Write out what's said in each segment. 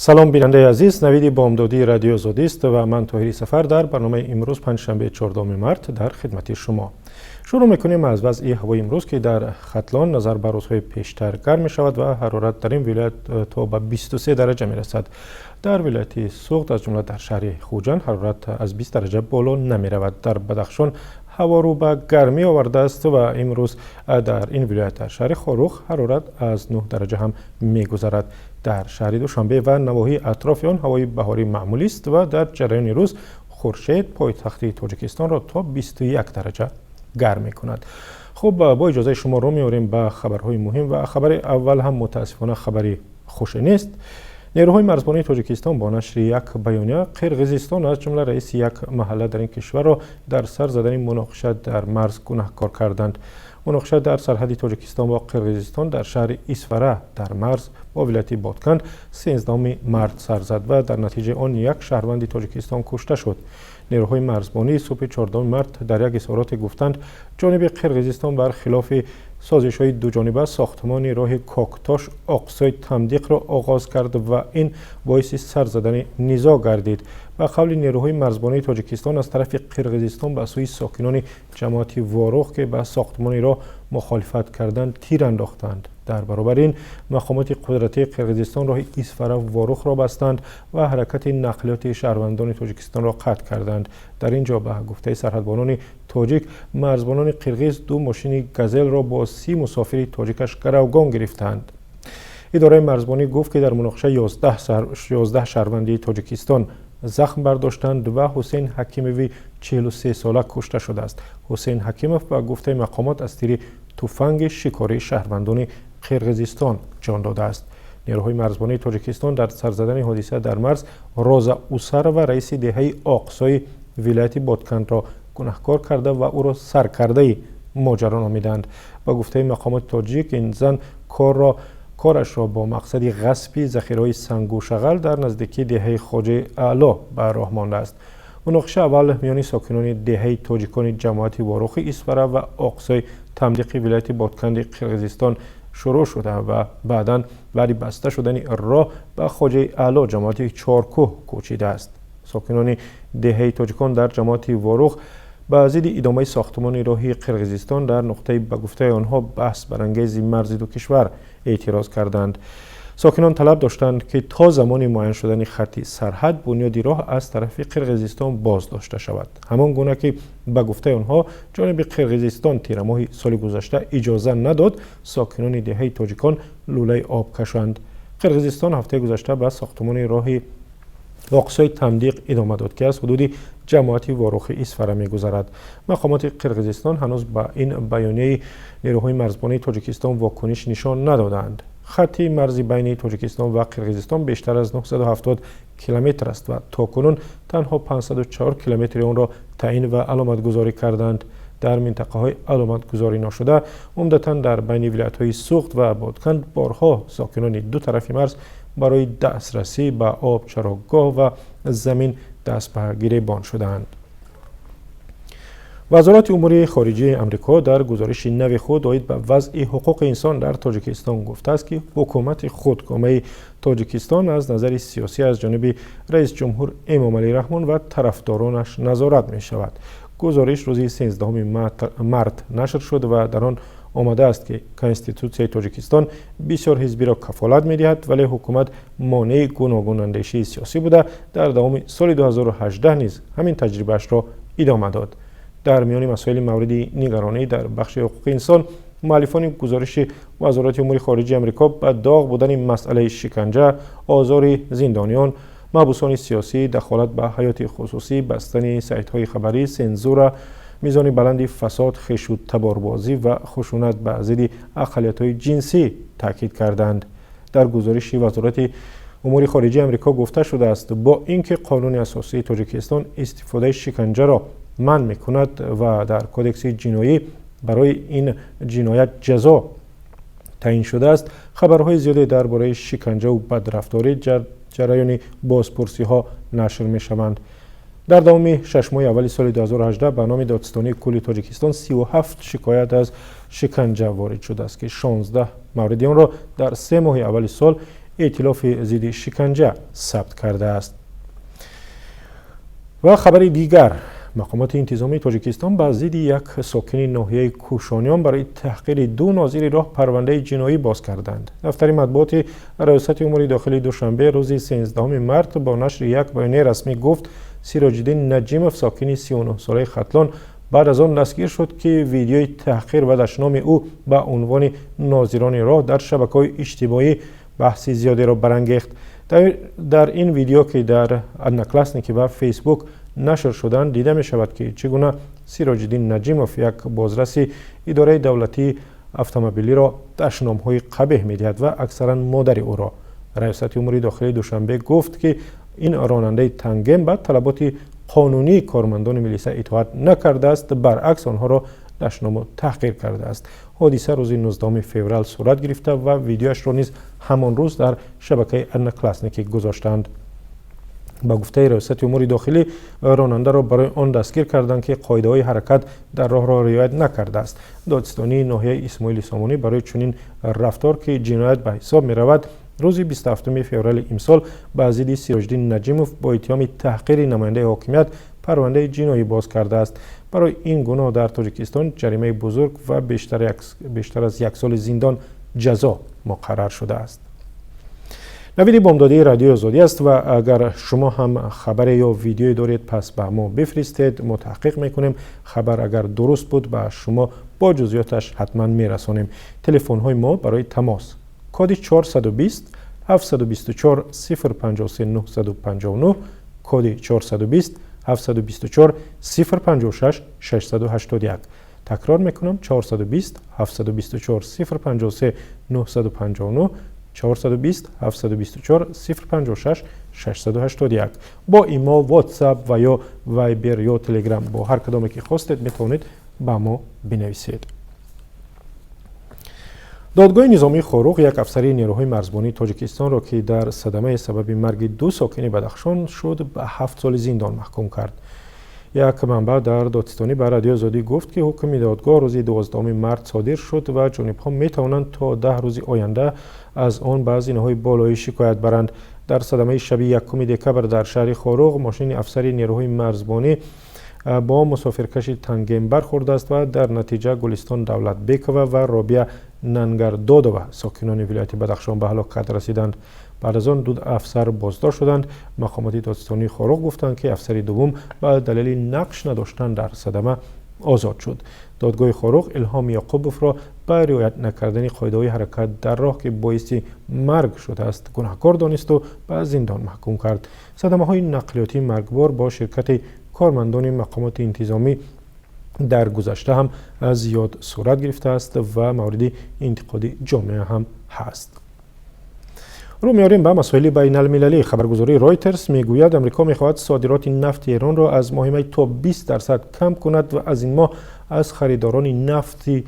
Салом, бинандаи азиз. Навиди бомдодии Радиои Озодист ва ман, Тоҳири Сафар, дар барномаи имрӯз, панҷшанбе, 14 март, дар хидмати шумо. Шурӯъ мекунем аз вазъи ҳавои имрӯз, ки дар Хатлон назар ба рӯзҳои пештар гарм мешавад ва ҳарорат дар ин вилоят то ба 23 дараҷа мерасад. Дар вилояти Суғд, аз ҷумла дар шаҳри Хуҷанд, ҳарорат аз 20 дараҷа боло намеравад. Дар Бадахшон ҳаво рӯ ба гармӣ овардааст ва имрӯз дар ин вилоят, дар шаҳри Хоруғ, ҳарорат аз 9 дараҷа ҳам мегузарад. Дар шаҳри Душанбе ва навоҳии атрофи он ҳавои баҳорӣ маъмулист ва дар ҷараёни рӯз хуршед пойтахти Тоҷикистонро то 21 дараҷа гарм мекунад. Хуб, бо иҷозаи шумо рӯ меорем ба хабарҳои муҳим ва хабари аввал ҳам, мутаассифона, хабари хуше нест. Нерӯҳои марзбонии Тоҷикистон бо нашри як баёния Қирғизистон, аз ҷумла раиси як маҳалла дар ин кишварро, дар сар задани муноқиша дар марз гунаҳкор карданд. Муноқиша дар сарҳади Тоҷикистон бо Қирғизистон дар шаҳри Исфара дар марз бо вилояти Ботканд 13 март сар зад ва дар натиҷаи он як шаҳрванди Тоҷикистон кушта шуд. Нерӯҳои марзбонӣ субҳи 14 март дар як изҳороте гуфтанд, ҷониби Қирғизистон бар хилофи созишҳои дуҷониба сохтмони роҳи Коктош Оқсои Тамдиқро оғоз кард ва ин боиси сар задани низоъ гардид. Ба қавли нерӯҳои марзбонии Тоҷикистон, аз тарафи Қирғизистон ба сӯи сокинони ҷамоати Ворух, ки ба сохтмони роҳ мухолифат карданд, тир андохтанд. Дар баробари ин, мақомоти қудратии Қирғизистон роҳи Исфара Ворухро бастанд ва ҳаракати нақлиёти шаҳрвандони Тоҷикистонро қатъ карданд. Дар ин ҷо, ба гуфтаи сарҳадбонони тоҷик, марзбонони қирғиз ду мошини Газелро бо 30 мусофири тоҷикаш гаравгон гирифтанд. Идораи марзбонӣ гуфт, ки дар муноқиша 11 шаҳрванди Тоҷикистон захм бардоштанд ва Ҳусейн Ҳакимови 43 сола кушта шудааст. Ҳусейн Ҳакимов, ба гуфтаи мақомот, аз тири туфанги шикории шаҳрвандони Қирғизистон ҷон додааст. Нерӯҳои марзбонии Тоҷикистон дар сарзадани ҳодиса дар марз Роза Усарова, раиси деҳаи Оқсои вилояти Боткандро гунаҳкор карда ва ӯро саркардаи моҷаро номиданд. Ба гуфтаи мақомоти тоҷик, ин зан корашро бо мақсади ғасби захираҳои сангу шағал дар наздикии деҳаи Хоҷаи Аъло ба роҳ мондааст. Муноқиша аввал миёни сокинони деҳаи тоҷикони ҷамоати Ворухи Исфара ва Оқсои Тамдиқи вилояти Ботканди Қирғизистон шурӯъ шуда ва баъдан баъди баста шудани роҳ ба Хоҷаи Аъло, ҷамоати Чоркӯҳ, кӯчидааст. Сокинони деҳаи тоҷикон дар ҷамоати Ворух ба зидди идомаи сохтмони роҳи Қирғизистон дар нуқтаи, ба гуфтаи онҳо, баҳс барангези марзи ду кишвар эътироз карданд. Сокинон талаб доштанд, ки то замони муайян шудани хатти сарҳад бунёди роҳ аз тарафи Қирғизистон боз дошта шавад, ҳамон гуна ки, ба гуфтаи онҳо, ҷониби Қирғизистон тирамоҳи соли гузашта иҷоза надод сокинони деҳаи тоҷикон лӯлаи об кашанд. Қирғизистон ҳафтаи гузашта ба сохтмони роҳи Оқсои Тамдиқ идома дод, ки аз ҳудуди ҷамоати Ворухи Исфара мегузарад. Мақомоти Қирғизистон ҳанӯз ба ин баёнияи нерӯҳои марзбонии Тоҷикистон вокуниш нишон надоданд. Хатти марзи байни Тоҷикистон ва Қирғизистон бештар аз 970 километр аст ва то кунун танҳо 504 километри онро таъин ва аломатгузорӣ карданд. Дар минтақаҳои аломатгузорӣ нашуда, умдатан дар байни вилоятҳои Суғд ва Ботканд, борҳо сокинони ду тарафи марз барои дастрасӣ ба об, чарогоҳ ва замин даст ба гиребон шудаанд. Вазорати умури хориҷии Амрико дар гузориши нави худ оид ба вазъи ҳуқуқи инсон дар Тоҷикистон гуфтааст, ки ҳукумати худкомаи Тоҷикистон аз назари сиёсӣ аз ҷониби раисҷумҳур Эмомалӣ Раҳмон ва тарафдоронаш назорат мешавад. Гузориш рӯзи 13 март нашр шуд ва дар он омадааст, ки Конститутсияи Тоҷикистон бисёр ҳизбиро кафолат медиҳад, вале ҳукумат монеи гуногунандешии сиёсӣ буда, дар давоми соли 2018 низ ҳамин таҷрибаашро идома дод. Дар миёни масоили мавриди нигаронӣ дар бахши ҳуқуқи инсон, муаллифони гузориши Вазорати умури хориҷии Амрико ба доғ будани масъалаи шиканҷа, озори зиндониён, маҳбусони сиёсӣ, дахолат ба ҳаёти хусусӣ, бастани сайтҳои хабарӣ, сензура, мизони баланди фасод, хешу таборбозӣ ва хушунат ба зидди ақаллиятҳои ҷинсӣ таъкид карданд. Дар гузориши Вазорати умури хориҷии Амрико гуфта шудааст, бо ин ки қонуни асосии Тоҷикистон истифодаи шиканҷаро манъ мекунад ва дар Кодекси ҷиноӣ барои ин ҷиноят ҷазо таъин шудааст, хабарҳои зиёде дар бораи шиканҷаву бадрафторӣ ҷараёни бозпурсиҳо нашр мешаванд. Дар давоми 6 моҳи аввали соли 2018 ба номи Додситонии кулли Тоҷикистон 37 шикоят аз шиканҷа ворид шудааст, ки 16 мавриди онро дар 3 моҳи аввали сол Эътилофи зидди шиканҷа сабт кардааст. Ва хабари дигар: мақомоти интизомии Тоҷикистон ба зидди як сокини ноҳияи Кӯшониён барои таҳқири ду нозири роҳ парвандаи ҷиноӣ боз карданд. Дафтари матбуоти Раёсати умури дохилии Душанбе рӯзи 13 март бо нашри як баёнияи расмӣ гуфт, Сироҷиддин Наҷимов, сокини 39-солаи Хатлон, баъд аз он дастгир шуд, ки видеои таҳқир ва дашноми ӯ ба унвони нозирони роҳ дар шабакаҳои иҷтимоӣ баҳси зиёдеро барангехт. Дар ин видео, ки дар Одноклассники ва Фейсбук нашр шуданд, дида мешавад, ки чӣ гуна Сироҷиддин Наҷимов як бозраси идораи давлатии автомобилиро дашномҳои қабеҳ медиҳад ва аксаран модари ӯро. Раёсати умури дохилии Душанбе гуфт, ки ин ронандаи тангем ба талаботи қонунии кормандони милиса итоат накардааст, баръакс, онҳоро дашному таҳқир кардааст. Ҳодиса рӯзи 19 феврал сурат гирифта ва видеоашро низ ҳамон рӯз дар шабакаи Одноклассники гузоштанд. Ба гуфтаи Раёсати умури дохилӣ, ронандаро барои он дастгир карданд, ки қоидаҳои ҳаракат дар роҳро риоят накардааст. Додситонии ноҳияи Исмоили Сомонӣ барои чунин рафтор, ки ҷиноят ба ҳисоб меравад, рӯзи 27 феврали имсол ба зидди Сироҷиддин Наҷимов бо иттиҳоми таҳқири намояндаи ҳокимият парвандаи ҷиноӣ боз кардааст. Барои ин гуноҳ дар Тоҷикистон ҷаримаи бузург ва бештар аз як соли зиндон ҷазо муқаррар шудааст. Навиди бомдодии Радиои Озодӣ аст ва агар шумо ҳам хабаре ё видеое доред, пас ба мо бифиристед, мо таҳқиқ мекунем. Хабар агар дуруст буд, ба шумо бо ҷузъиёташ ҳатман мерасонем. Телефонҳои мо барои тамос: коди 420 724 053 959, коди 420 724 056 681. Такрор мекунам: 420 724 053 959, 420 724 056 681. Бо имо, WhatsApp ва ё Viber ё Telegram, бо ҳар кадоме ки хостед, метавонед ба мо бинависед. Додгоҳи низомии Хоруғ як афсари нерӯҳои марзбонии Тоҷикистонро, ки дар садамаи сабаби марги ду сокини Бадахшон шуд, ба 7 соли зиндон маҳкум кард. Як манбаъ дар додситонӣ ба Радиои Озодӣ гуфт, ки ҳукми додгоҳ рӯзи 12 март содир шуд ва ҷонибҳо метавонанд то 10 рӯзи оянда аз он ба зинаҳои болоӣ шикоят баранд. Дар садамаи шаби 1 декабр дар шаҳри Хоруғ мошини афсари нерӯҳои марзбонӣ бо мусофиркаши тангем бархӯрдааст ва дар натиҷа Гулистон Давлатбекова ва Робия Нангардодова, сокинони вилояти Бадахшон, ба ҳалокат расиданд. Баъд аз он ду афсар боздошт шуданд. Мақомоти додситонии Хоруғ гуфтанд, ки афсари дуввум ба далели нақш надоштан дар садама озод шуд. Додгоҳи Хоруғ Илҳом Ёқубовро ба риоят накардани қоидаҳои ҳаракат дар роҳ, ки боиси марг шудааст, гунаҳкор донисту ба зиндон маҳкум кард. Садамаҳои нақлиётии маргбор бо ширкати кормандони мақомоти интизомӣ дар гузашта ҳам зиёд сурат гирифтааст ва мавриди интиқоди ҷомеа ҳам ҳаст. Рӯ меорем ба масоили байналмилалӣ. Хабаргузории Ройтерс мегӯяд, Амрико мехоҳад содироти нафти Эронро аз моҳи май то 20% кам кунад ва аз ин моҳ аз харидорони нафти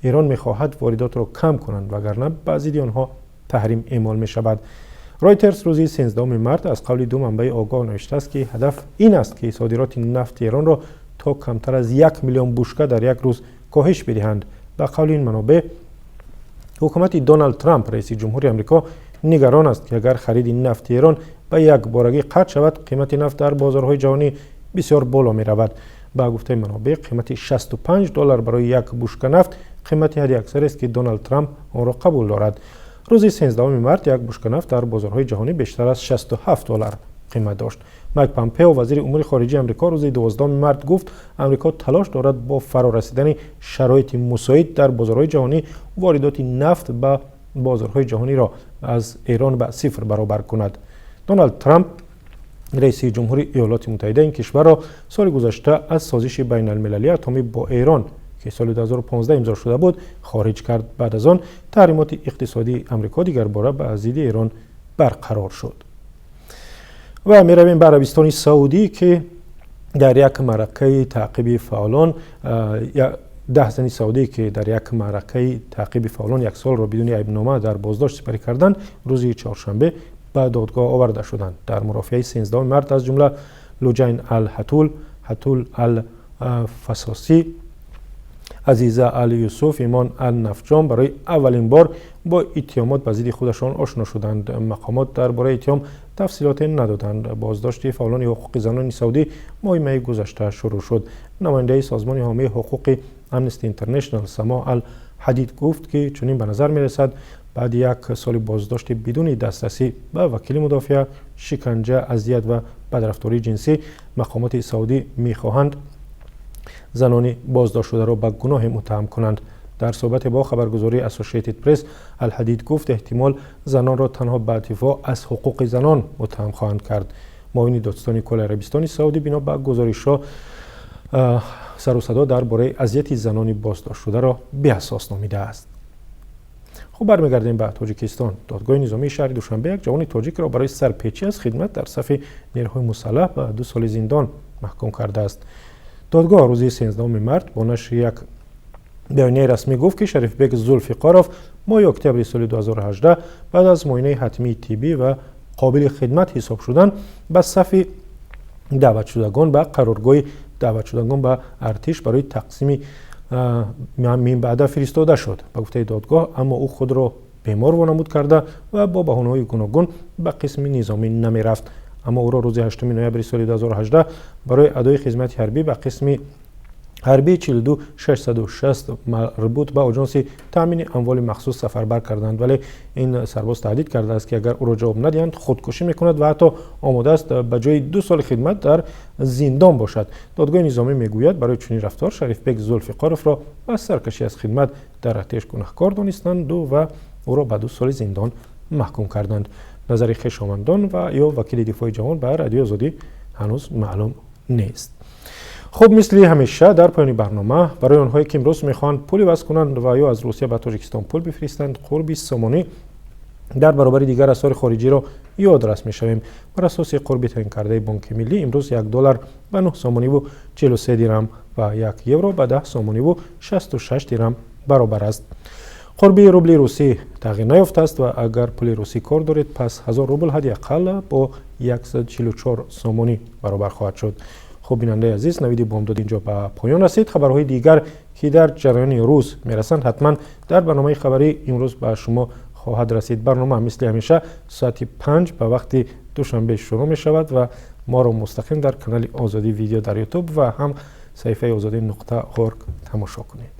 Эрон мехоҳад воридотро кам кунанд, вагарна ба зидди онҳо таҳрим эъмол мешавад. Ройтерс рӯзи 13 март аз қавли ду манбаи огоҳ навиштааст, ки ҳадаф ин аст, ки содироти нафти Эронро то камтар аз 1 миллион бушка дар як рӯз коҳиш бидиҳанд. Ба қавли ин манобеъ, ҳукумати Доналд Трамп, раиси ҷумҳури Амрико, нигарон аст, ки агар хариди нафти Эрон ба якборагӣ қатъ шавад, қимати нафт дар бозорҳои ҷаҳонӣ бисёр боло меравад. Ба гуфтаи манобеъ, қимати 65 доллар барои як бушка нафт қимати ҳадди аксарест, ки Доналд Трамп онро қабул дорад. Рӯзи 13 март як бушка нафт дар бозорҳои ҷаҳонӣ бештар аз 67 доллар қимат дошт. Майк Помпео, вазири умури хориҷии Амрико, рӯзи 12 март гуфт, Амрико талош дорад бо фарорасидани шароити мусоид дар бозорҳои ҷаҳонӣ воридоти нафт ба бозорҳои ҷаҳониро аз Эрон ба сифр баробар кунад. Доналд Трамп, раиси ҷумҳури Иёлоти Муттаҳида, ин кишварро соли гузашта аз созиши байналмилалии атомӣ бо Эрон, ки соли 2015 имзо шуда буд, хориҷ кард. Баъд аз он таҳримоти иқтисодии Амрико дигарбора ба зидди Эрон барқарор шуд. Ва меравем ба Арабистони Саудӣ, ки дар як маъракаи таъқиби фаъолон 10 зани саудӣ, ки дар як маъракаи таъқиби фаъолон як солро бидуни айбнома дар боздошт сипарӣ карданд, рӯзи чоршанбе ба додгоҳ оварда шуданд. Дар мурофиаи 13 март аз ҷумла Луҷайн ал Ҳатул, Ҳатул ал Фасосӣ. Азиза Ал Юсуф, Имон Ал Нафҷон барои аввалин бор бо иттиҳомот ба зидди худашон ошно шуданд. Мақомот дар бораи иттиҳом тафсилоте надоданд. Боздошти фаъолони ҳуқуқи занони саудӣ моҳи майи гузашта шурӯъ шуд. Намояндаи созмони ҳомии ҳуқуқи Amnesty International Само Ал Ҳадид гуфт, ки чунин ба назар мерасад, баъди як соли боздошти бидуни дастрасӣ ба вакили мудофиа, шиканҷа, азият ва бадрафтории ҷинсӣ, мақомоти саудӣ мехоҳанд занони боздоштшударо ба гуноҳе муттаҳам кунанд. Дар суҳбате бо хабаргузории Associated Press Алҳадид гуфт, эҳтимол занонро танҳо ба дифоъ аз ҳуқуқи занон муттаҳам хоҳанд кард. Муовини додситони кулли Арабистони Саудӣ бино ба гузоришҳо сару садо дар бораи азияти занони боздоштшударо беасос номидааст. Хуб, бармегардем ба Тоҷикистон. Додгоҳи низомии шаҳри Душанбе як ҷавони тоҷикро барои сарпечӣ аз хидмат дар сафи нерӯҳои мусаллаҳ ба 2 соли зиндон маҳкум кардааст. Додгоҳ рӯзи 13 март бо нашри як баёнияи расмӣ гуфт, ки Шарифбек Зулфиқоров моҳи октябри соли 2018 баъд аз муоинаи ҳатмии тиббӣ ва қобили хидмат ҳисоб шудан ба сафи даъватшудагон ба қароргоҳи даъватшудагон ба артиш барои тақсими минбаъда фиристода шуд. Ба гуфтаи додгоҳ, аммо ӯ худро бемор вонамуд карда ва бо баҳонаҳои гуногун ба қисми низомӣ намерафт. Аммо ӯро рӯзи 8 ноябри соли 2018 барои адои хизмати ҳарбӣ ба қисми ҳарбии 42660 марбут ба Оҷонси таъмини амволи махсус сафарбар карданд. Вале ин сарбоз таҳдид кардааст, ки агар ӯро ҷавоб надиҳанд, худкушӣ мекунад ва ҳатто омодааст ба ҷои 2 соли хидмат дар зиндон бошад. Додгоҳи низомӣ мегӯяд, барои чунин рафтор Шарифбек Зулфиқоровро ба саркашӣ аз хидмат дар артиш гунаҳкор донистанду ва ӯро ба 2 соли зиндон маҳкум карданд. Назари хешовандон ва ё вакили дифои ҷавон ба Радиои Озодӣ ҳанӯз маълум нест. Хуб, мисли ҳамеша дар поёни барнома барои онҳое, ки имрӯз мехоҳанд пул иваз кунанд ва ё аз Русия ба Тоҷикистон пул бифиристанд, қурби сомонӣ дар баробари дигар асъори хориҷиро ёдрас мешавем. Бар асоси қурби таъинкардаи Бонки Миллӣ, имрӯз 1 доллар ба 9 сомониву 43 дирам ва 1 евро ба 10 сомониву 66 дирам баробар аст. Қурби рубли русӣ тағйир наёфтааст ва агар пули русӣ кор доред, пас 1000 рубл ҳадди ақал бо 144 сомонӣ баробар хоҳад шуд. Хуб, бинандаи азиз, навиди бомдод инҷо ба поён расид. Хабарҳои дигар, ки дар ҷараёни рӯз мерасанд, ҳатман дар барномаи хабарии имрӯз ба шумо хоҳад расид. Барнома мисли ҳамеша соати 5 ба вақти Душанбе шурӯъ мешавад ва моро мустақим дар канали Озодӣ Видео дар Ютуб ва ҳам саҳифаи озодӣ.орг тамошо кунед.